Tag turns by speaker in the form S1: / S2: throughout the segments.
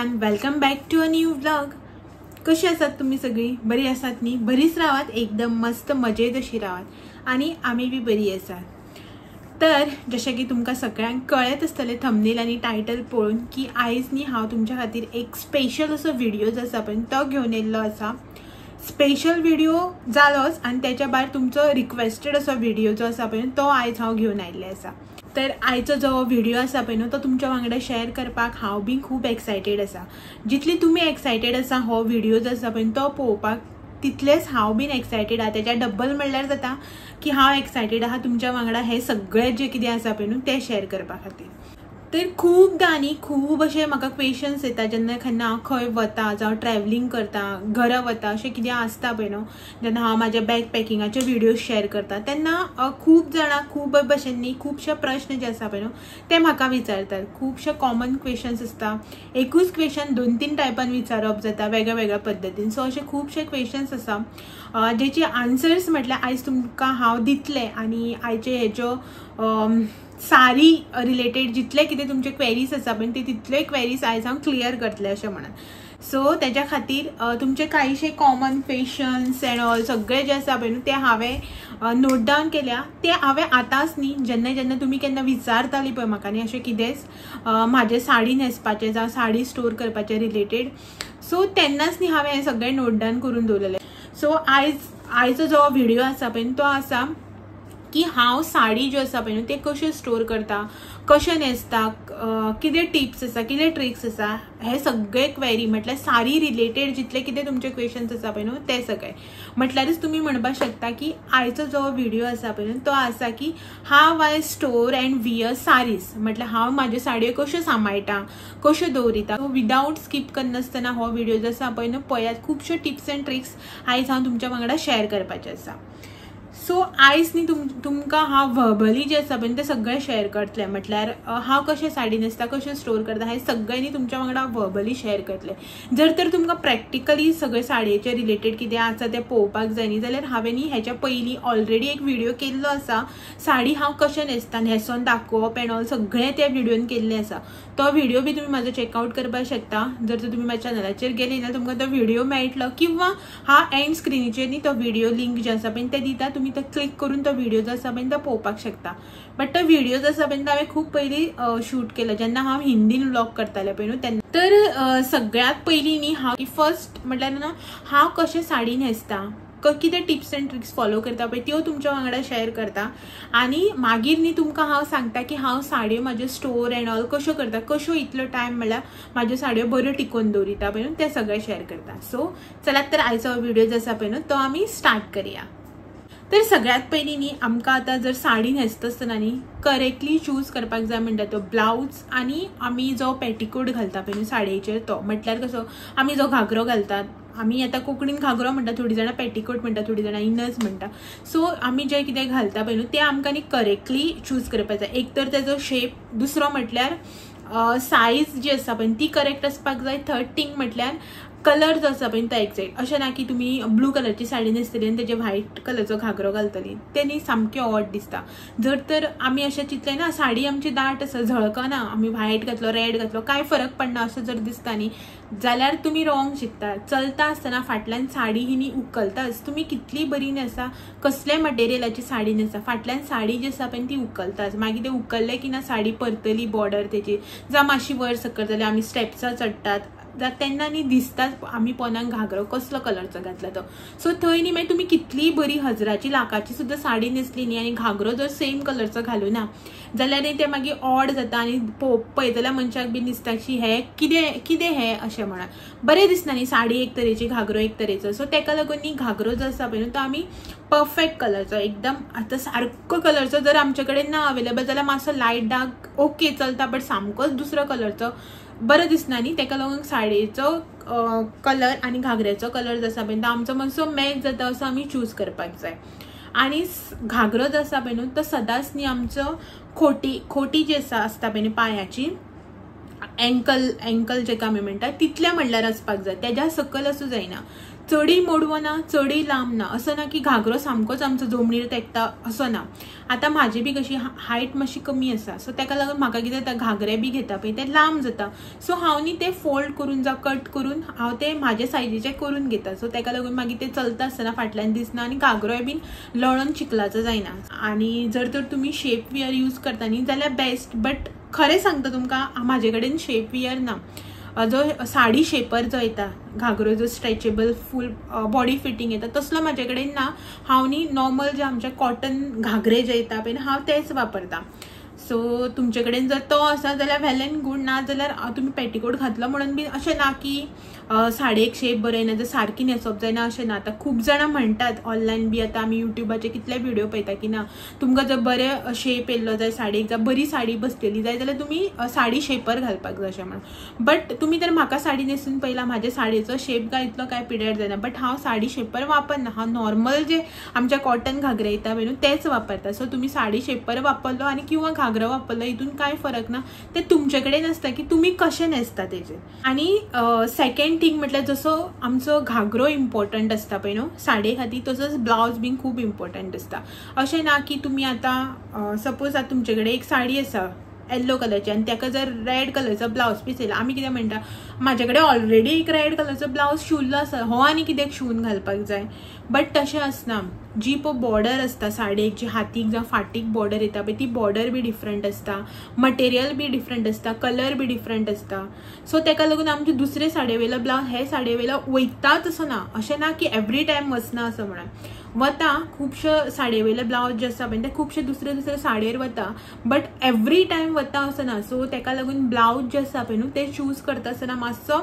S1: Everyone, welcome back to a new vlog. कशी आसात तुम्ही सगळी? बरी आसात न्ही? बरीच रावात, एकदम मस्त मजेत अशी रावात आणि आमी बी बरी आसात। तर जशें की तुमकां सगळ्यांक कळत आसतलें थंबनेल आनी टायटल पळोवन की आयज न्ही हांव तुमच्या खातीर एक स्पेशल असो व्हिडिओ जो आसा पळय तो घेवन येयल्लो आसा। स्पेशल व्हिडिओ जालोच आनी त्याच्या भायर तुमचो रिक्वेस्टेड असो व्हिडिओ जो आसा पळय तो आयज हांव घेवन आयिल्लें आसा। तर आयचो जो व्हिडिओ आसा पळय न्हू तो तुमच्या वांगडा शेअर करपाक हांव बी खूब एक्सायटेड आसा। जितली तुमी एक्सायटेड आसा हो व्हिडिओ जो आसा पळय तो पळोवपाक तितलेच हांव बीन एक्सायटेड आहा। त्याच्या डब्बल म्हणल्यार जाता की हांव एक्सायटेड आहा तुमच्या वांगडा हे सगळे जे कितें आसा पळय न्हू ते शेअर करपा खातीर। तर खूबदां न्ही खूब अशे म्हाका क्वेश्चन्स येता जेन्ना केन्ना हांव खंय वता जावं ट्रॅवलिंग करता, घरा वता, अशें कितें आसता पळय न्हू, जेन्ना हांव म्हाज्या बॅग पॅकिंगाचे व्हिडियोज शेअर करता तेन्ना खूब जाणां खूब भशेन न्ही खुबशे प्रश्न जे आसा पळय न्हू ते म्हाका विचारतात। खुबशे कॉमन क्वेश्चन्स आसता, एकूच क्वेश्चन दोन तीन टायपान विचारप जाता वेगळ्या वेगळ्या पद्दतीन। सो अशे खुबशे क्वेश्चन्स आसा जेचे आन्सर्स म्हटल्यार आयज तुमकां हांव दितलें आनी आयचे हेज्यो सारी रिलेटेड जितले कितें तुमचे क्वेरीज आसा पळय ते तितले क्वेरीज आयज हांव क्लियर करतलें अशें म्हणून। सो तेज्या खातीर तुमचे कांयशे कॉमन क्वेश्चन्स एंड ऑल सगळे जे आसा पळय न्हू ते हांवें नोट डावन केल्या। ते हांवें आतांच न्ही जेन्ना जेन्ना तुमी केन्ना विचारताली पळय म्हाका न्ही अशें कितेंच म्हाजें साडी न्हेसपाचें जावं साडी स्टोर करपाचें रिलेटेड, सो तेन्नाच न्ही हांवें हें सगळें नोट डावन करून दवरलेलें। सो आयचो जो व्हिडिओ आसा पळय तो आसा की हांव साडी ज्यो आसा पळय न्हू ते कश्यो स्टोर करता, कशें न्हेसता, कितें टिप्स आसा, कितें ट्रिक्स आसा, हे सगळे क्वेरी म्हटल्यार साडी रिलेटेड जितले कितें तुमचे क्वेश्चन्स आसा पळय न्हू ते सगळे म्हटल्यारच तुमी म्हणपाक शकता की आयचो जो व्हिडिओ आसा पळय न्हू तो आसा की how I store and wear saris, म्हटल्यार हांव म्हाज्यो साडयो कश्यो सांबाळटा, कश्यो दवरिता। विदावट स्कीप करनासतना हो व्हिडिओ जो आसा पळय न्हू पळयात, खुबश्यो टिप्स एंड ट्रिक्स आयज हांव तुमच्या वांगडा शेअर करपाचें आसा। सो आयज न्ही तुमकां हांव वर्बली जें आसा पळय तें सगळें शेअर करतलें, म्हटल्यार हांव कशें साडी न्हेसता, कशें स्टोर करता, हें सगळें न्ही तुमच्या वांगडा वर्बली शेअर करतलें। जर तर तुमकां प्रॅक्टिकली सगळें साडयेचे रिलेटेड कितें आसा तें पळोवपाक जाय न्ही जाल्यार हांवें न्ही हेच्या पयलीं ऑलरेडी एक व्हिडिओ केल्लो आसा, साडी हांव कशें न्हेसता, न्हेसोन दाखोवप एंड ऑल सगळें त्या व्हिडियोन केल्लें आसा। तो व्हिडिओ बी तुमी म्हाजो चॅकआवट करपाक शकता। जर तर तुमी म्हाज्या चॅनलाचेर गेली जाल्यार तुमकां तो व्हिडिओ मेळटलो किंवा हांव एंड स्क्रिनीचेर न्ही तो व्हिडिओ लिंक जे आसा पळय ते दिता, तुमी तो क्लिक करून तो व्हिडिओ जो आसा पळय तो पळोवपाक शकता। बट तो व्हिडिओ जो आसा पळय तो हांवें खूब पयलीं शूट केलो जेन्ना हांव हिंदीन व्लॉग करतालें पळय न्हू तेन्ना। तर सगळ्यांत पयलीं न्ही हांव फर्स्ट म्हटल्यार न्हू हांव कशें साडी न्हेसता, कितें टिप्स एंड ट्रिक्स फॉलो करता पळय त्यो तुमच्या वांगडा शेअर करता आनी मागीर न्ही तुमकां हांव सांगता की हांव साडयो म्हाज्यो स्टोर एंड ऑल कश्यो करता, कश्यो इतलो टायम म्हणल्यार म्हाज्यो साडयो बऱ्यो टिकोवन दवरिता पळय न्हू तें सगळें शेअर करता। सो चलात तर आयचो व्हिडिओ जो आसा पळय न्हू तो आमी स्टार्ट करया। तर सगळ्यांत पयलीं न्ही आमकां आतां जर साडी न्हेसता आसतना न्ही करेक्टली चूज करपाक जाय म्हणटा तो ब्लावज आनी आमी जो पेटीकोट घालता पळय न्हू साडयेचेर तो, म्हटल्यार कसो आमी जो घागरो घालतात, आमी आतां कोंकणीन घागरो म्हणटा, थोडीं जाणां पेटीकोट म्हणटा, थोडीं जाणां इनर्स म्हणटा। सो आमी जें कितें घालता पळय न्हू तें आमकां न्ही करेक्टली चूज करपाक जाय। एक तर तेजो शेप, दुसरो म्हटल्यार सायज जी आसा पळय ती करेक्ट आसपाक जाय, थर्ड थींग म्हटल्यार कलर जो आसा पळय तो एक्झॅक्ट, अशें ना की तुमी ब्लू कलरची साडी न्हेसतली आनी तेजे व्हायट कलरचो घागरो घालतली, तें न्ही सामकें ऑड दिसता। जर तर आमी अशें चिंतलें ना साडी आमची दाट आसा, झळकना, आमी व्हायट घातलो रेड घातलो कांय फरक पडना अशें जर दिसता न्ही जाल्यार तुमी रॉंग चिंतता। चलता आसतना फाटल्यान साडी ही न्ही उखलताच, तुमी कितली बरी न्हेसा, कसल्या मटेरियलाची साडी न्हेसा, फाटल्यान साडी जी आसा पळय ती उखलताच। मागीर ते उखल्लें की ना साडी परतली बॉर्डर तेजी, जावं मातशी वयर सकयल जाल्यार आमी स्टेप्सां चडटात तेन्ना न्ही दिसता आमी पोनाक घागरो कसलो कलरचो घातला तो। सो थंय न्ही मागीर तुमी कितलीय बरी हजराची लाखाची सुद्दां साडी न्हेसली न्ही आनी घागरो जर सेम कलरचो घालूना जाल्यार न्ही तें मागीर ऑड जाता आनी पळयतल्या मनशाक बी दिसता की हें कितें कितें हें अशें म्हणून बरें दिसना न्ही, साडी एक तरेची घागरो एक तरेचो। सो तेका लागून न्ही घागरो जो आसा पळय न्हू तो आमी परफेक्ट कलरचो, एकदम आतां सारको कलरचो जर आमचे कडेन ना अवेलेबल जाल्यार मातसो लायट डार्क ओके चलता, बट सामकोच दुसरो कलरचो बरें दिसना न्ही। तेका लागून साडयेचो कलर आनी घागऱ्याचो कलर जो आसा पळय तो आमचो मातसो मॅच जाता असो आमी चूज करपाक जाय। आनी घागरो जो आसा पळय न्हू तो सदांच न्ही आमचो खोटी खोटी जी आसा आसता पळय न्हू पांयाची, एंकल एंकल जेका आमी म्हणटा तितल्या म्हणल्यार आसपाक जाय, तेज्या सकयल आसूं जायना। चडय मोडवो ना चडय लांब ना, असो ना की घागरो सामकोच आमचो जमनीर तेकता असो ना. आतां म्हाजी बी कशी हायट मातशी कमी आसा, सो ताका लागून म्हाका कितें जाता घागरे बी घेता पळय ते लांब जाता. सो हांव न्ही ते फोल्ड करून जावं कट करून हांव ते म्हाजे सायजीचे करून घेता. सो ताका लागून मागीर ते चलता आसतना फाटल्यान दिसना आनी घागरोय बीन लळोन चिखलाचो जायना. आनी जर तर तुमी शेप वियर यूज करता न्ही जाल्यार बेस्ट, बट खरें सांगता तुमकां म्हाजे कडेन शेप वियर ना. जो साडी शेपर जो येता घागरो जो स्ट्रेचेबल फूल बॉडी फिटींग येता तसलो म्हाजे कडेन ना. हांव न्ही नॉर्मल जे आमचे कॉटन घागरे जे येता पळय हांव तेच वापरता. सो तुमचे कडेन जर तो आसा जाल्यार वेल एंड गूड, ना जाल्यार तुमी पेटीकोट घातलो म्हणून बी अशें ना की साडयेक शेप बरो येना जर सारकी न्हेसप जायना अशें ना. आतां खूब जाणां म्हणटात ऑनलायन बी, आतां आमी युट्यूबाचेर कितले व्हिडियो पळयता की ना तुमकां जर बरें शेप येयल्लो जाय साडयेक, जावं बरी साडी बसलेली जाय जाल्यार तुमी साडी शेपर घालपाक जाय अशें म्हणून. बट तुमी तर म्हाका साडी न्हेसून पळयला म्हाज्या साडयेचो शेप काय इतलो काय पिड्यार जायना, बट हांव साडी शेपर वापरना. हांव नॉर्मल जे आमच्या कॉटन घागरे येता पळय न्हू तेच वापरता. सो तुमी साडी शेपर वापरलो आनी किंवा घागरो वापरलो हितून कांय फरक ना, ते तुमचे कडेन आसता की तुमी कशें न्हेसता तेजेर. आनी सेकेंड थिंग म्हटल्यार जसो आमचो घागरो इम्पॉर्टंट आसता पळय न्हू साडये खातीर, तसोच ब्लावज बीन खूब इम्पॉर्टंट आसता. अशें ना की तुमी आतां सपोज आतां तुमचे कडेन एक साडी आसा येल्लो कलरची आनी ताका जर रेड कलरचो ब्लावज पीस येयला, आमी कितें म्हणटा म्हाजे कडेन ऑलरेडी एक रेड कलरचो ब्लावज शिवल्लो आसा, हो आनी कित्याक शिवून घालपाक जाय. बट तशें आसना. जी पळय बॉर्डर आसता साडयेक, जी हातीक जावं फाटीक बॉर्डर येता पळय ती बॉर्डर बी डिफरंट आसता, मटेरियल बी डिफरंट आसता, कलर बी डिफरंट आसता. सो ताका लागून आमचे दुसरे साडये वयलो ब्लावज हे साडये वयलो वयताच असो ना, अशें ना की एवरी टायम वचना असो म्हणून वता. खुबशे साडये वयले ब्लावज जे आसता पळय ते खुबशे दुसरे दुसरे साडयेर वता, बट एवरी टायम वता असो ना. सो ताका लागून ब्लावज जे आसा पळय न्हू ते चूज करता आसतना मातसो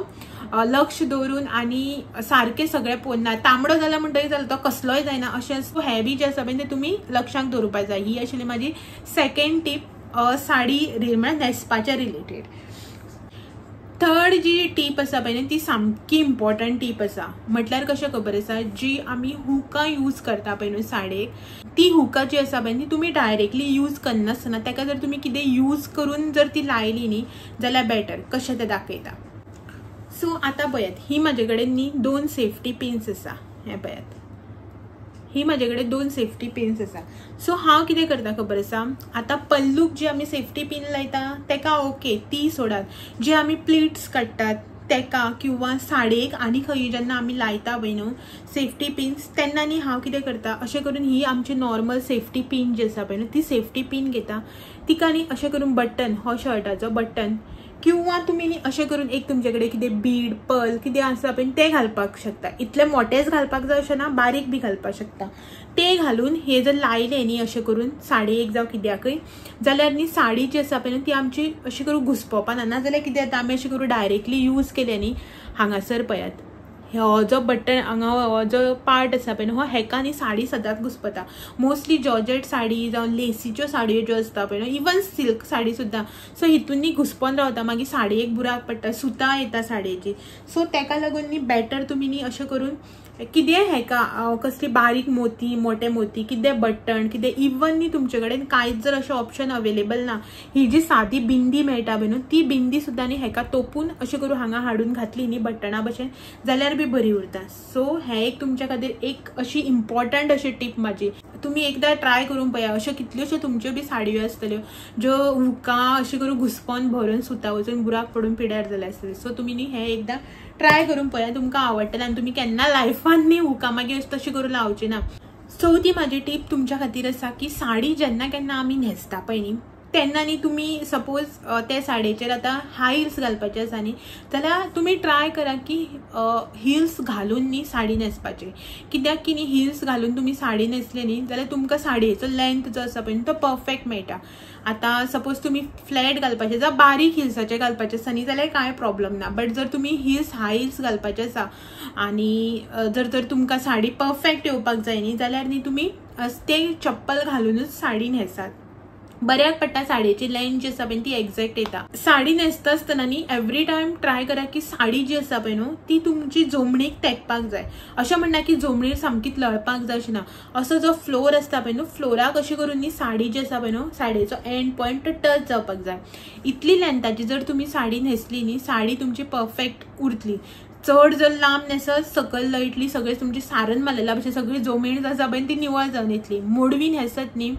S1: लक्ष दवरून आनी सारकें सगळें पळोवन ना तांबडो जाला म्हणटकीर जालो तो कसलोय जायना अशें. सो हें बी जें आसा पळय तें तुमी लक्षांत दवरुपाक जाय. ही आशिल्ली म्हाजी सेकेंड टीप साडी म्हळ्यार न्हेसपाच्या रिलेटेड. थर्ड जी टीप आसा पळय ती सामकी इम्पॉर्टंट टीप आसा, म्हटल्यार कशें खबर आसा, जी आमी हुकां यूज करता पळय न्हू साडयेक, ती हुकां जी आसा पळय ती तुमी डायरेक्टली यूज करनासतना ताका जर तुमी कितें यूज करून जर ती लायली न्ही जाल्यार बेटर. कशें तें दाखयता. सो आतां पळयात ही म्हाजे कडेन न्ही 2 सेफ्टी पिन्स आसा. हें पळयात ही म्हाजे कडेन 2 सेफ्टी पिन्स आसा. सो हांव कितें करता खबर आसा, आतां पल्लूक जी आमी सेफ्टी पिन लायता तेका ओके ती सोडात, जी आमी प्लिट्स काडटात तेका किंवा साडयेक आनी खंय जेन्ना आमी लायता पळय न्हू सेफ्टी पिन्स तेन्ना न्ही हांव कितें करता अशें करून ही आमची नॉर्मल सेफ्टी पिन जी आसा पळय न्हू ती सेफ्टी पिन घेता, तिका न्ही अशें करून बटन, हो शर्टाचो बटन किंवा तुमी न्ही अशें करून एक तुमचे कडेन कितें बीड पर्ल कितें आसा पळय तें घालपाक शकता. इतलें मोटेच घालपाक जाय अशें ना, बारीक बी घालपाक शकता. ते घालून हे जर लायलें न्ही अशें करून साडयेक जावं कित्याकय जाल्यार न्ही साडी जी आसा पळय न्हू ती आमची अशी करून घुसपोवपा ना. नाजाल्यार कितें जाता आमी अशें करून डायरेक्टली यूज केलें न्ही, हांगासर पळयात हो जो बटन हांगा हो जो पार्ट आसा पळय न्हू हो हेका न्ही साडी सदांच घुसपता. मोस्टली जॉर्जेट साडी जावं लेसीच्यो साडयो ज्यो आसता पळय न्हू, इवन सिल्क साडी सुद्दां, सो हितून न्ही घुसपोन रावता, मागीर साडयेक बुराक पडटा, सुतां येता साडयेची. सो तेका लागून न्ही बेटर तुमी न्ही अशें करून कितेंय हेका कसली बारीक मोती मोटे मोती कितें बटन कितें इवन न्ही तुमचे कडेन कांयच जर अशें ऑप्शन अवेलेबल ना, ही जी सादी बिंदी मेळटा पळय न्हू ती बिंदी सुद्दां न्ही हेका तोपून अशें करून हांगा हाडून घातली न्ही बटना भशेन जाल्यार बी बरी उरता. सो हें एक तुमच्या खातीर एक अशी इम्पॉर्टंट अशी टीप म्हाजी, तुमी एकदां ट्राय करून पळया. अश्यो कितल्योश्यो तुमच्यो बी साडयो आसतल्यो ज्यो हुकां अशें करून घुसपोन भरून सुतां वचून बुराक पडून पिड्यार जाल्या आसतली. सो तुमी न्ही हें एकदां ट्राय करून पळया, तुमकां आवडटलें आनी तुमी केन्ना लायफान न्ही हुकां मागीर तशें करून लावची ना. चवथी म्हाजी टीप तुमच्या खातीर आसा की साडी जेन्ना केन्ना आमी न्हेसता पळय न्ही तेन्ना न्ही तुमी सपोज ते साडयेचेर आतां हाय हिल्स घालपाचे आसा न्ही जाल्यार तुमी ट्राय करा की हिल्स घालून न्ही साडी न्हेसपाची. कित्याक की न्ही हिल्स घालून तुमी साडी न्हेसले न्ही जाल्यार तुमकां साडयेचो लेंथ जो आसा पळय तो परफेक्ट मेळटा. आतां सपोज तुमी फ्लॅट घालपाचे जावं बारीक हिल्साचे घालपाचे आसा न्ही जाल्यार कांय प्रॉब्लम ना, बट जर तुमी हिल्स हाय हिल्स घालपाचे आसा आनी जर तर तुमकां साडी परफेक्ट येवपाक जाय न्ही जाल्यार न्ही तुमी ते चप्पल घालुनूच साडी न्हेसात, बऱ्याक पडटा. साडयेची लेंथ जी आसा पळय ती एग्जॅक्ट येता. साडी न्हेसता आसतना न्ही एवरी टायम ट्राय करा की साडी जी आसा पळय न्हू ती तुमची जमनीक तेंकपाक जाय. अशें म्हणना की जमनीर सामकीच लळपाक जाय अशें ना, असो जो फ्लोर आसता पळय न्हू फ्लोराक अशें करून न्ही साडी जी आसा पळय न्हू साडयेचो एंड पॉयंट टच जावपाक जाय. इतली लेंथाची जर तुमी साडी न्हेसली न्ही साडी तुमची परफेक्ट उरतली. चड जर लांब न्हेसत सकयल लयटली सगळें तुमची सारन मारलेल्या भशेन सगळी जमीन आसा पळय ती निवळ जावन येतली. मोडवी न्हेसत न्ही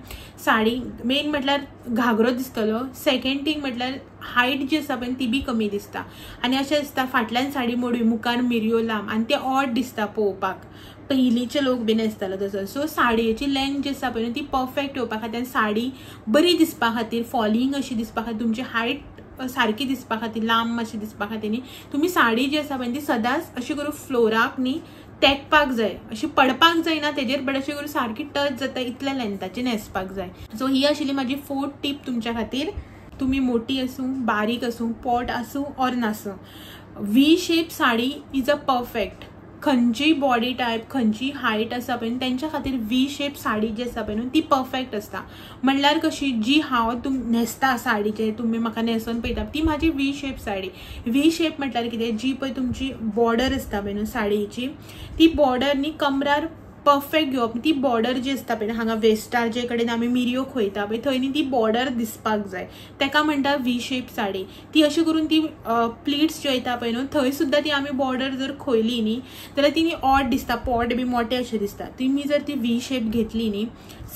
S1: साडी मेन म्हटल्यार घागरो दिसतलो, सेकेंड थींग म्हटल्यार हायट जी आसा पळय ती बी कमी दिसता. आनी अशें दिसता फाटल्यान साडी मोडवी मुखार मिरयो लांब आनी ते ऑड दिसता पळोवपाक, पयलींचे लोक बी न्हेसतालो तसो. सो साडयेची लेंथ जी आसा पळय ती परफेक्ट येवपा खातीर आनी साडी बरी दिसपा खातीर फॉलिंग अशी दिसपा खातीर तुमची हायट सारकी दिसपा खातीर लांब मातशी दिसपा खातीर न्ही तुमी साडी जी आसा पळय ती सदांच अशी करून फ्लोराक न्ही तेंकपाक जाय, अशी पडपाक जायना तेजेर, बट अशी करून सारकी टच जाता इतल्या लेंथाची न्हेसपाक जाय. सो ही आशिल्ली म्हाजी फोर्थ टीप तुमच्या खातीर. तुमी मोटी आसूं बारीक आसूं पोट आसूं ऑर नासूं, V shape sari is a perfect. खंयची बॉडी टायप खंयची हायट आसा पळय तेंच्या खातीर वी शेप साडी जी आसा पळय न्हू ती परफेक्ट आसता. म्हणल्यार कशी जी हांव न्हेसता साडीचे तुमी म्हाका न्हेसोन पळयता ती म्हाजी V shape sari. V shape म्हटल्यार कितें, जी पळय तुमची बॉर्डर आसता पळय न्हू साडयेची ती बॉर्डर न्ही कमरार परफेक्ट घेवप. ती बॉर्डर जी आसता पळय हांगा वेस्टार जे कडेन आमी मिरयो खोयता पळय थंय न्ही ती बॉर्डर दिसपाक जाय, तेका म्हणटा वी शेप साडी. ती अशी करून ती प्लिट्स ज्यो येता पळय न्हू थंय सुद्दां ती आमी बॉर्डर जर खोयली न्ही जाल्यार ती न्ही ऑड दिसता, पोट बी मोठे अशें दिसता. तुमी जर ती वी शेप घेतली न्ही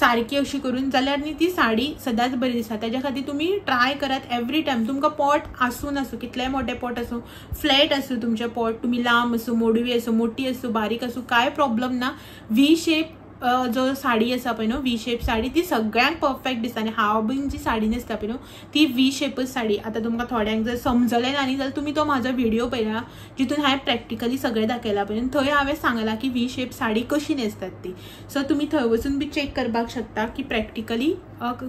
S1: सारकी अशी करून जाल्यार न्ही ती साडी सदांच बरी दिसता. तेज्या खातीर तुमी ट्राय करात एवरी टायम, तुमकां पोट आसूं नासूं कितलेंय मोठें पोट आसूं फ्लॅट आसूं तुमचें पोट, तुमी लांब आसूं मोडवी आसूं मोटी आसूं बारीक आसूं कांय प्रॉब्लम ना, वी शेप जो साडी आसा पळय न्हू वी शेप साडी ती सगळ्यांक परफेक्ट दिसता. आनी हांव बीन जी साडी न्हेसता पळय न्हू ती वी शेपच साडी. आतां तुमकां थोड्यांक जर समजलें ना न्ही जाल्यार तुमी तो म्हाजो व्हिडियो पळयला जितून हांवें प्रॅक्टिकली सगळें दाखयलां पळय, थंय हांवें सांगलां की वी शेप साडी कशी न्हेसतात ती. सो तुमी थंय वचून बी चॅक करपाक शकता की प्रॅक्टिकली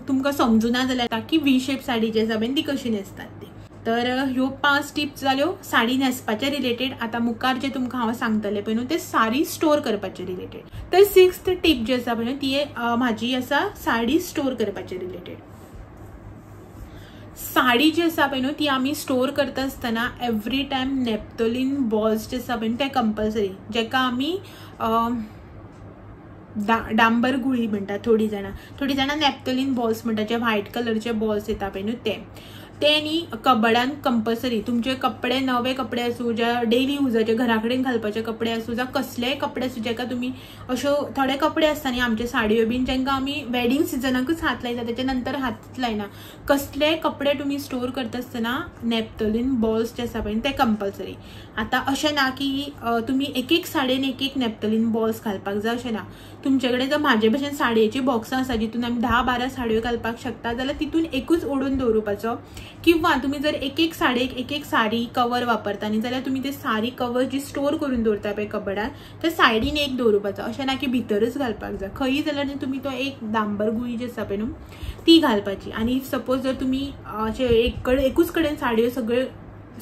S1: तुमकां समजुना जाल्यार की वी शेप साडी जी आसा पळय ती कशी न्हेसतात ती. तर ह्यो 5 टिप्स जाल्यो साडी न्हेसपाचे रिलेटेड. आतां मुखार जे तुमकां हांव सांगतलें पळय न्हू ते साडी स्टोर करपाचे रिलेटेड. तर 6th tip जी आसा पळय न्हू ती म्हाजी आसा साडी स्टोर करपाचे रिलेटेड. साडी जी आसा पळय न्हू ती आमी स्टोर करता आसतना एवरी टायम नॅप्थोलीन बॉल्स जे आसा पळय न्हू ते कंपल्सरी, जेका आमी डांबर गुळी म्हणटा थोडी जाणां, थोडी जाणां नॅप्थोलीन बॉल्स म्हणटा, जे व्हायट कलरचे बॉल्स येता पळय न्हू ते ते न्ही कबडान कंपल्सरी. तुमचे कपडे नवे कपडे आसूं ज्या डेली युजाचे घरा कडेन घालपाचे कपडे आसूं जावं कसलेय कपडे आसूं जेका तुमी अश्यो थोडे कपडे आसता न्ही आमचे साडयो बीन जेंकां आमी वेडींग सिजनाकूच हात लायता तेच्या नंतर हातच लायना, कसलेय कपडे तुमी स्टोर करता आसतना नॅप्थोलीन बॉल्स जे आसा पळय ते कंपल्सरी. आतां अशें ना की तुमी एक एक साडयेन एक एक नॅप्थोलीन बॉल्स घालपाक जाय अशें ना. तुमचे कडेन जर म्हाजे भशेन साडयेची बॉक्सां आसा जितून आमी 10-12 साडयो घालपाक शकता जाल्यार तितून एकूच ओडून दवरुपाचो, किंवा तुमी जर एक एक साडयेक एक एक साडी कवर वापरता न्ही जाल्यार तुमी ते साडी कवर जी स्टोर करून दवरता पळय कबडान त्या सायडीन एक दवरुपाचो, अशें ना की भितरच घालपाक जाय. खंयी जाल्यार न्ही तुमी तो एक डांबर गुळी जी आसा पळय न्हू ती घालपाची. आनी सपोज जर तुमी अशें एकूच कडेन साडयो सगळ्यो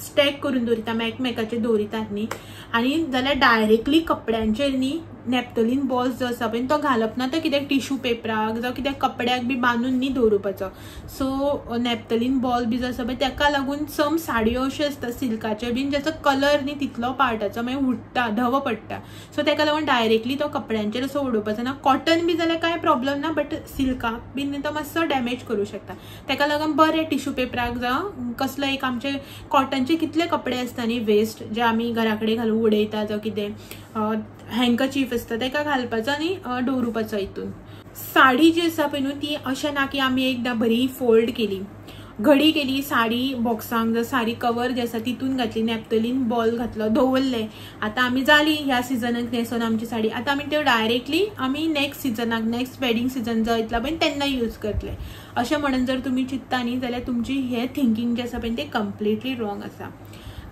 S1: स्टॅक करून दवरिता एकमेकाचेर दवरितात न्ही आनी जाल्यार डायरेक्टली कपड्यांचेर न्ही नॅप्थोलीन बॉल्स जो आसा पळय तो घालप ना, तो कित्याक टिश्यू पेपराक जावं कित्याक कपड्याक बी बांदून न्ही दवरुपाचो. सो नॅप्थोलीन बॉल बी जो आसा पळय तेका लागून सम साडयो अश्यो आसता सिल्काच्यो बीन ज्याचो कलर न्ही तितलो पार्टाचो मागीर उडटा धवो पडटा, सो तेका लागून डायरेक्टली तो कपड्यांचेर असो उडोवपाचो ना. कॉटन बी जाल्यार कांय प्रॉब्लम ना, बट सिल्काक बी न्ही तो मातसो डॅमेज करूं शकता. तेका लागून बरें टिश्यू पेपराक जावं कसलो एक आमचे कॉटनचे कितले कपडे आसता न्ही वेस्ट जे आमी घरा कडेन घालून उडयता जावं कितें हँकचीफ आसता तेका घालपाचो आनी दवरुपाचो. हितून साडी जी आसा पळय न्हू ती अशें ना की आमी एकदां बरी फोल्ड केली घडी केली साडी बॉक्सांक जावं साडी कवर जे आसा तितून घातली नॅप्थोलीन बॉल घातलो दवरले, आतां आमी जाली ह्या सिजनाक न्हेसोन आमची साडी, आतां आमी त्यो डायरेक्टली आमी नेक्स्ट सिजनाक नेक्स्ट वेडींग सिजन जो येतला पळय तेन्ना यूज करतले अशें म्हणून जर तुमी चिंत्ता न्ही जाल्यार तुमची हें थिंकींग जें आसा पळय तें कंप्लिटली रॉंग आसा.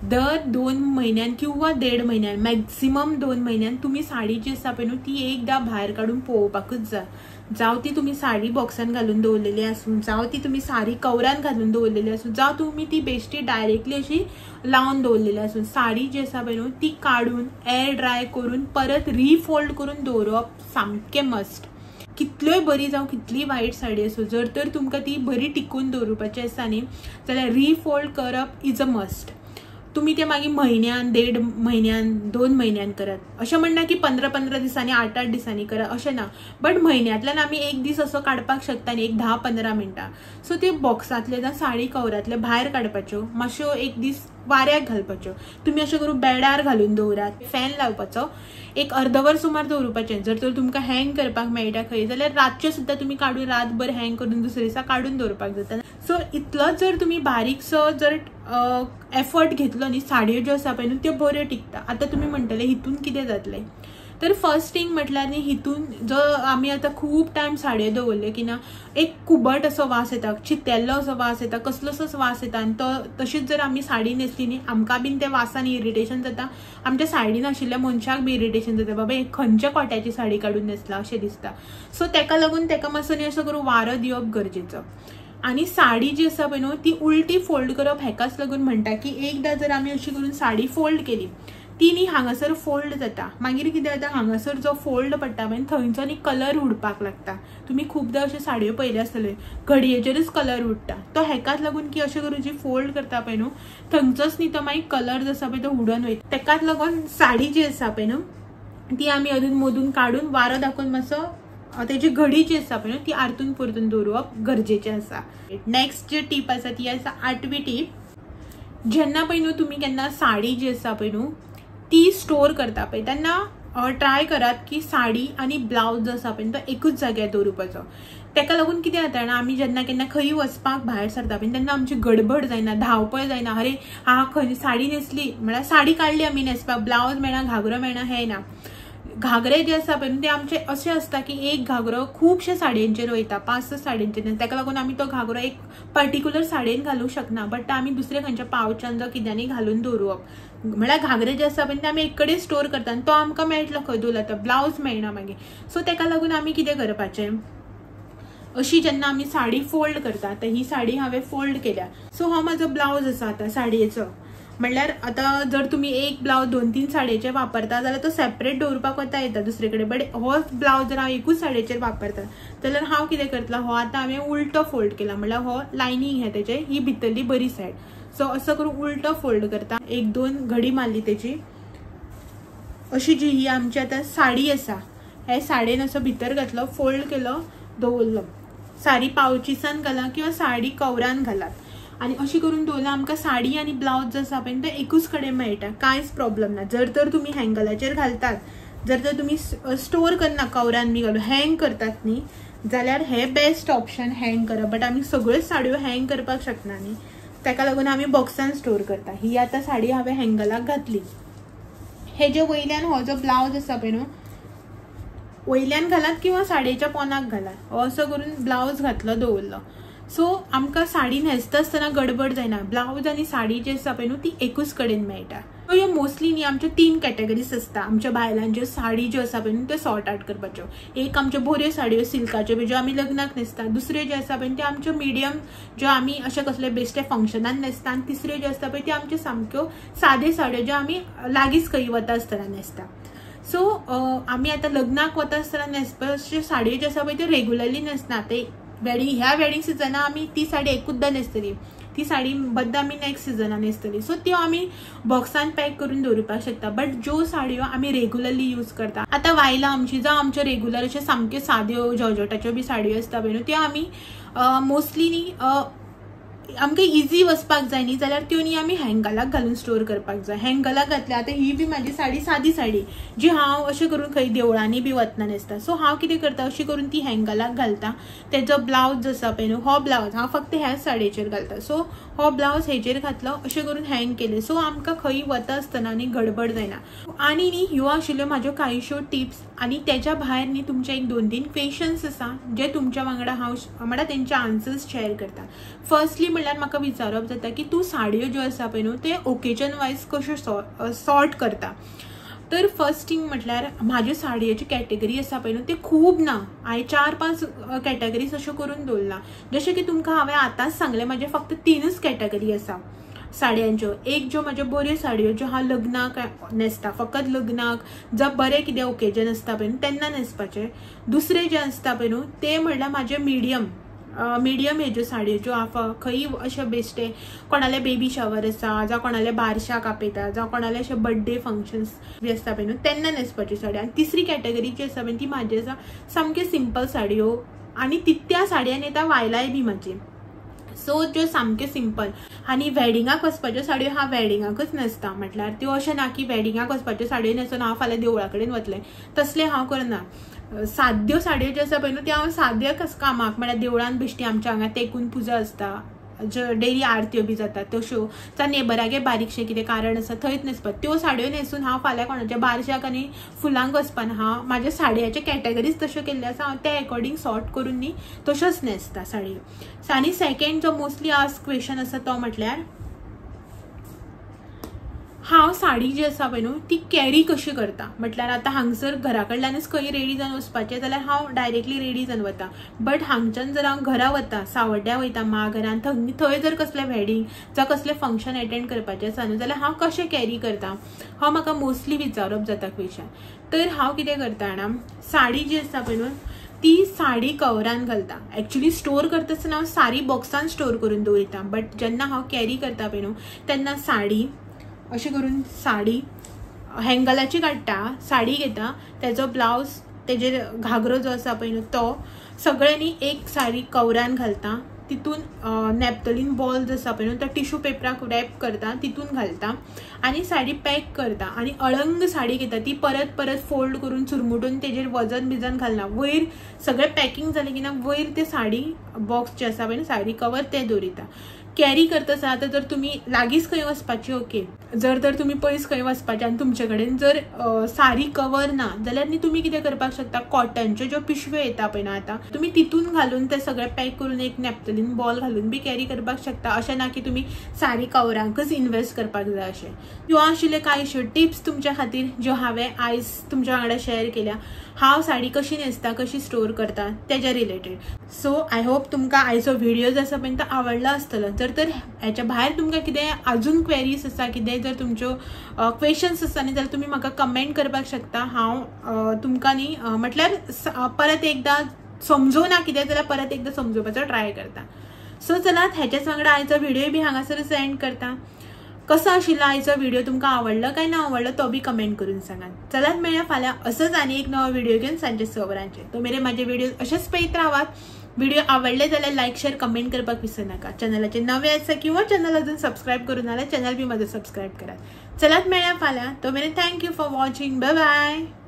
S1: दर 2 म्हयन्यान किंवा 1.5 म्हयन्यान मॅक्सिमम 2 म्हयन्यान तुमी साडी जी आसा पळय न्हू ती एकदां भायर काडून पळोवपाकूच जाय. जावं ती तुमी साडी बॉक्सान घालून दवरलेली आसूं, जावं ती तुमी साडी कवरान घालून दवरलेली आसूं, जावं तुमी ती बेश्टी डायरेक्टली अशी लावन दवरलेली आसूं, साडी जी आसा पळय न्हू ती काडून एअर ड्राय करून परत रिफोल्ड करून दवरप सामकें मस्ट. कितल्योय बरी जावं कितलीय वायट साडी आसूं जर तर तुमकां ती बरी टिकून दवरुपाची आसा न्ही जाल्यार रिफोल्ड करप is a must. तुमी ते मागीर म्हयन्यान, 1.5 म्हयन्यान, 2 म्हयन्यान करात. अशें म्हणना की 15-15 दिसांनी, 8-8 दिसांनी करात अशें ना, बट म्हयन्यांतल्यान आमी एक दीस असो काडपाक शकता न्ही, एक 10-15 मिनटां. सो ते बॉक्सांतले जावं साडी कवरांतले भायर काडपाच्यो, मातश्यो एक दीस वाऱ्याक घालपाच्यो. तुमी अशें करून बेडार घालून दवरात, फॅन लावपाचो, एक अर्दवर सुमार दवरुपाचें. जर तर तुमकां हँग करपाक मेळटा खंय जाल्यार रातचें सुद्दां तुमी काडून रातभर हँग करून दुसरे दिसा काडून दवरपाक जाता. सो इतलोच जर तुमी बारीकसो जर एफर्ट घेतलो न्ही, साडयो ज्यो आसा पळय न्हू त्यो बऱ्यो टिकता. आतां तुमी म्हणटले हितून कितें जातलें, तर फर्स्ट थिंग म्हटल्यार न्ही हितून जो आमी आतां खूब टायम साडयो दवरल्यो की ना, एक कुबट असो वास येता, चित्तेल्लो असो वास येता, कसलोसोच वास येता. आनी तो तशीच जर आमी साडी न्हेसली न्ही, आमकां बीन त्या वासान इरिटेशन जाता, आमच्या सायडीन आशिल्ल्या मनशाक बी इरिटेशन जाता, बाबा हे खंयच्या कोट्याची साडी काडून न्हेसला अशें दिसता. सो तेका लागून तेका मातसो न्ही असो करून वारो दिवप गरजेचो. आनी साडी जी आसा पळय न्हू ती उलटी फोल्ड करप हेकाच लागून म्हणटा की एकदां जर आमी अशी करून साडी फोल्ड केली ती न्ही हांगासर फोल्ड जाता, मागीर कितें जाता हांगासर जो फोल्ड पडटा पळय थंयचो न्ही कलर उडपाक लागता. तुमी खुबदां अश्यो साडयो पळयल्यो आसतल्यो, घडयेचेरूच कलर उडटा. तो हेकाच लागून की अशें करून जी फोल्ड करता पळय न्हू थंयचोच न्ही तो मागीर कलर जो आसा पळय तो उडून वयता. तेकाच लागून साडी जी आसा पळय न्हू ती आमी अदून मदून काडून वारो दाखोवन मातसो तेजी घडी जी आसा पळय ती आरतून परतून दवरप गरजेचें आसा. नेक्स्ट जी टीप आसा ती आसा 8वी टीप. जेन्ना पळय न्हू तुमी केन्ना साडी जी आसा पळय न्हू ती स्टोर करता पळय तेन्ना ट्राय करात की साडी आनी ब्लावज जो आसा पळय तो एकूच जाग्यार दवरुपाचो. तेका लागून कितें जाता ना, आमी जेन्ना केन्ना खंय वचपाक भायर सरता पळय तेन्ना आमची गडबड जायना, धांवपळ जायना, अरे हा खंय साडी न्हेसली म्हळ्यार साडी काडली आमी न्हेसपाक, ब्लावज मेळना, घागरो मेळना, हें ना. घागरे जे आसा पळय ते आमचे अशें आसता की एक घागरो खुबशे साडयेंचेर वयता, 5-6 साडयेंचेर, तेका लागून आमी तो घागरो एक पर्टिक्युलर साडयेन घालूंक शकना, बट आमी दुसरे खंयच्या पावचान जावं कित्यानी घालून दवरप. म्हळ्यार घागरे जे आसा पळय ते आमी एक कडेन स्टोर करता आनी तो आमकां मेळटलो खंय दवरला तो, ब्लावज मेळना मागीर. सो तेका लागून आमी कितें करपाचें, अशी जेन्ना आमी साडी फोल्ड करता, आतां ही साडी हांवें फोल्ड केल्या, सो हो म्हाजो ब्लावज आसा आतां साडयेचो. म्हणल्यार आतां जर तुमी एक ब्लावज 2-3 साडयेचेर वापरता जाल्यार तो सेपरेट दवरपाक वता येता दुसरे कडेन, बट हो ब्लावज जर हांव एकूच साडयेचेर वापरता जाल्यार हांव कितें करतलो, हो आतां हांवें उलटो फोल्ड केला, म्हणल्यार हो लायनींग हें तेजें, ही भितरली बरी सायड, सो असो करून उलटो फोल्ड करता, 1-2 घडी मारली तेजी. अशी जी ही आमची आतां साडी आसा, हे साडयेन असो भितर घातलो, फोल्ड केलो, दवरलो, साडी पावचिसान घाला किंवा साडी कवरान घालात आनी अशी करून दवरल्यार आमकां साडी आनी ब्लावज जो आसा पळय तो एकूच कडेन मेळटा, कांयच प्रॉब्लम ना. जर तर तुमी हँगलाचेर घालतात, जर तर तुमी स्टोर करना कवरान बी घालून हँग करतात न्ही जाल्यार हे बेस्ट ऑप्शन हँग करप. बट आमी सगळ्योच साडयो हँग करपाक शकना न्ही, ताका लागून आमी बॉक्सान स्टोर करता. ही आतां साडी हांवें हँगलाक घातली, हेजे वयल्यान हो जो ब्लावज आसा पळय न्हू वयल्यान घालात किंवा साडयेच्या पोनाक घालात, हो असो करून ब्लावज घातलो दवरलो. सो आमकां साडी न्हेसता आसतना गडबड जायना, ब्लावज आनी साडी जी आसा पळय न्हू ती एकूच कडेन मेळटा. सो ह्यो मोस्टली न्ही आमच्यो 3 कॅटेगरीज आसता आमच्या बायलांच्यो साडी ज्यो आसा पळय न्हू त्यो सॉर्ट आवट करपाच्यो. एक आमच्यो बऱ्यो साडयो सिल्काच्यो बी ज्यो आमी लग्नाक न्हेसता, दुसऱ्यो ज्यो आसा पळय त्यो आमच्यो मिडियम ज्यो आमी अशें कसले बेश्टे फंक्शनान न्हेसता, आनी तिसऱ्यो ज्यो आसता पळय त्यो आमच्यो सामक्यो साद्यो साडयो ज्यो आमी लागींच खंय वता आसतना न्हेसता. सो आमी आतां लग्नाक वता आसतना न्हेसपाच्यो साडयो ज्यो आसा पळय त्यो रेगुलरली न्हेसना, ते वेडिंग ह्या वेडिंग सिजना आमी ती साडी एकूचदां न्हेसतली, ती साडी बद्द आमी नेक्स्ट सिजनान न्हेसतली. सो त्यो आमी बॉक्सान पॅक करून दवरपाक शकता. बट ज्यो साडयो आमी रेगुलरली यूज करता, आतां बायलां आमची जावं आमच्यो रेगुलर अश्यो सामक्यो साद्यो जॉर्जटाच्यो बी साडयो आसता पळय न्हू त्यो आमी मोस्टली न्ही आमकां इजी वचपाक जाय न्ही जाल्यार त्यो न्ही आमी हँगलाक घालून स्टोर करपाक जाय. हँगलाक घातल्या आतां ही बी म्हाजी साडी सादी साडी जी हांव अशें करून खंय देवळांनी बी वतना न्हेसता, सो हांव कितें करता अशी करून ती हँगलाक घालता. तेजो ब्लावज जो आसा पळय न्हू हो ब्लावज हांव फक्त ह्याच साडयेचेर घालता, सो हो ब्लावज हेजेर घातलो अशें करून हँग केलें, सो आमकां खंय वता आसतना न्ही गडबड जायना. आनी न्ही ह्यो आशिल्ल्यो म्हाज्यो कांयश्यो टिप्स, आनी तेज्या भायर न्ही तुमचे 1-2-3 क्वेश्चन्स आसा जे तुमच्या वांगडा हांव म्हळ्यार तेंचे आन्सर्स शेअर करता. फर्स्टली म्हणल्यार म्हाका विचारप जाता की तूं साडयो ज्यो आसा पळय न्हू ते ओकेजन वायज कश्यो सॉर्ट करता. तर फर्स्ट थिंग म्हटल्यार म्हाज्यो साडयेची कॅटेगरी आसा पळय न्हू ते खूब ना, हांवें 4-5 कॅटेगरीज अश्यो करून दवरला. जशें की तुमकां हांवें आतांच सांगलें म्हाजे फक्त 3च कॅटेगरी आसा साडयांच्यो. एक ज्यो म्हाज्यो बऱ्यो साडयो ज्यो हांव लग्नाक न्हेसता, फकत लग्नाक जावं बरें कितें ओकेजन आसता पळय न्हू तेन्ना न्हेसपाचें. दुसरें जें आसता पळय न्हू तें म्हणल्यार म्हाजें मिडियम मिडियम हेज्यो साडयो ज्यो हांव खंय अशें बेश्टे कोणाले बेबी शावर आसा जावं कोणाले बारशाक आपयता जावं कोणाले अशें बड्डे फंक्शन्स बी आसता पळय न्हू तेन्ना न्हेसपाच्यो साडयो. आनी तिसरी कॅटेगरी जी आसा पळय ती म्हाजी आसा सामक्यो सिंपल साडयो आनी त्या साडयान येता वायलाय बी म्हाजी. सो त्यो सामक्यो सिंपल. आनी वेडिंगाक वचपाच्यो साडयो हांव वेडिंगाकच न्हेसता, म्हटल्यार त्यो अशें ना की वेडिंगाक वचपाच्यो साडयो न्हेसून हांव फाल्यां देवळा कडेन वतलें, तसलें हांव करना. साद्यो साडयो ज्यो आसा पळय न्हू त्यो हांव साद्या कामाक म्हळ्यार देवळान बेश्टी आमच्या हांगा तेकून पुजा आसता, ज्यो डेली आरत्यो बी जाता तश्यो, जावं नेबरागे बारीकशें कितें कारण आसा थंयच न्हेसपाक त्यो साडयो न्हेसून हांव फाल्यां कोणाच्या बारशाक आनी फुलांक वचपाना. हांव म्हाज्या साडयाच्यो कॅटेगरीज तश्यो केल्ल्यो आसा, हांव त्या एकॉर्डिंग सॉर्ट करून न्ही तश्योच न्हेसता साडयो. आनी सेकेंड जो मोस्टली आस्क क्वेश्चन आसा तो म्हटल्यार हांव साडी जी आसा पळय न्हू ती कॅरी कशी करता. म्हटल्यार आतां हांगसर घरा कडल्यानच खंय रेडी जावन वचपाचें जाल्यार हांव डायरेक्टली रेडी जावन वता, बट हांगच्यान जर हांव घरा वता सावड्ड्या वयता मा घरान थंय जर कसलें वेडिंग जावं कसलें फंक्शन एटेंड करपाचें आसा न्हू जाल्यार हांव कशें कॅरी करता हो म्हाका मोस्टली विचारप जाता क्वेश्चन. तर हांव कितें करता जाणा, साडी जी आसा पळय न्हू ती साडी कवरान घालता. एक्चुली स्टोर करता आसतना हांव सारी बॉक्सान स्टोर करून दवरिता, बट जेन्ना हांव कॅरी करता पळय न्हू तेन्ना साडी अशें करून साडी हँगलाची काडटा, साडी घेता, तेजो ब्लावज तेजेर घागरो जो आसा पळय न्हू तो सगळ्यांनी एक साडी कवरान घालता, तितून नॅपथलीन बॉल जो आसा पळय न्हू तो टिश्यू पेपराक रॅप करता तितून घालता आनी साडी पॅक करता. आनी अळंग साडी घेता ती परत परत फोल्ड करून चुरमुटून तेजेर वजन बिजन घालना, वयर सगळें पॅकिंग जालें की ना वयर ते साडी बॉक्स जे आसा पळय न्हू साडी कवर ते दवरिता. कॅरी करता आसतना आतां जर तुमी लागींच खंय वचपाची ओके, जर तर तुमी पयस खंय वचपाचें आनी तुमचे कडेन जर सारी कवर ना जाल्यार न्ही तुमी कितें करपाक शकता, कॉटनच्यो ज्यो पिशव्यो येता पळय न्हू आतां तुमी तितून घालून ते सगळें पॅक करून एक नॅपथलीन बॉल घालून बी कॅरी करपाक शकता. अशें ना की तुमी सारी कवरांकच इन्वेस्ट करपाक जाय अशें. ह्यो आशिल्ल्यो कांयश्यो टिप्स तुमच्या खातीर ज्यो हांवें आयज तुमच्या वांगडा शेअर केल्या, हांव साडी कशी न्हेसता कशी स्टोर करता तेज्या रिलेटेड. सो I hope तुमकां आयचो व्हिडियो जो आसा पळय तो आवडला आसतलो. जर तर हेच्या भायर तुमकां कितें अजून क्वेरीज आसा, कितें जर तुमच्यो क्वेश्चन्स आसा न्ही जाल्यार तुमी म्हाका कमेंट करपाक शकता. हांव तुमकां न्ही म्हटल्यार परत एकदां समजोना कितें जाल्यार परत एकदां समजोवपाचो ट्राय करता. सो चलात हेच्याच वांगडा आयचो व्हिडियो बी हांगासरच एंड करता. कसो आशिल्लो आयचो व्हिडियो, तुमकां आवडलो काय ना आवडलो तो बी कमेंट करून सांगात. चलात मेळया फाल्यां असोच आनी एक नवो व्हिडियो घेवन सांजे 6 वरांचेर. तो मेरेन म्हाजे व्हिडियो अशेच पळयत रावात. व्हिडिओ आवडले जाल्यार लायक शेअर कमेंट करपाक विसरू नाका. चॅनलाचे नवे आसा किंवा चॅनल अजून सबस्क्रायब करून जाल्यार चॅनल बी म्हाजो सबस्क्रायब करात. चलात मेळया फाल्यां, तो मेरेन thank you for watching, bye bye.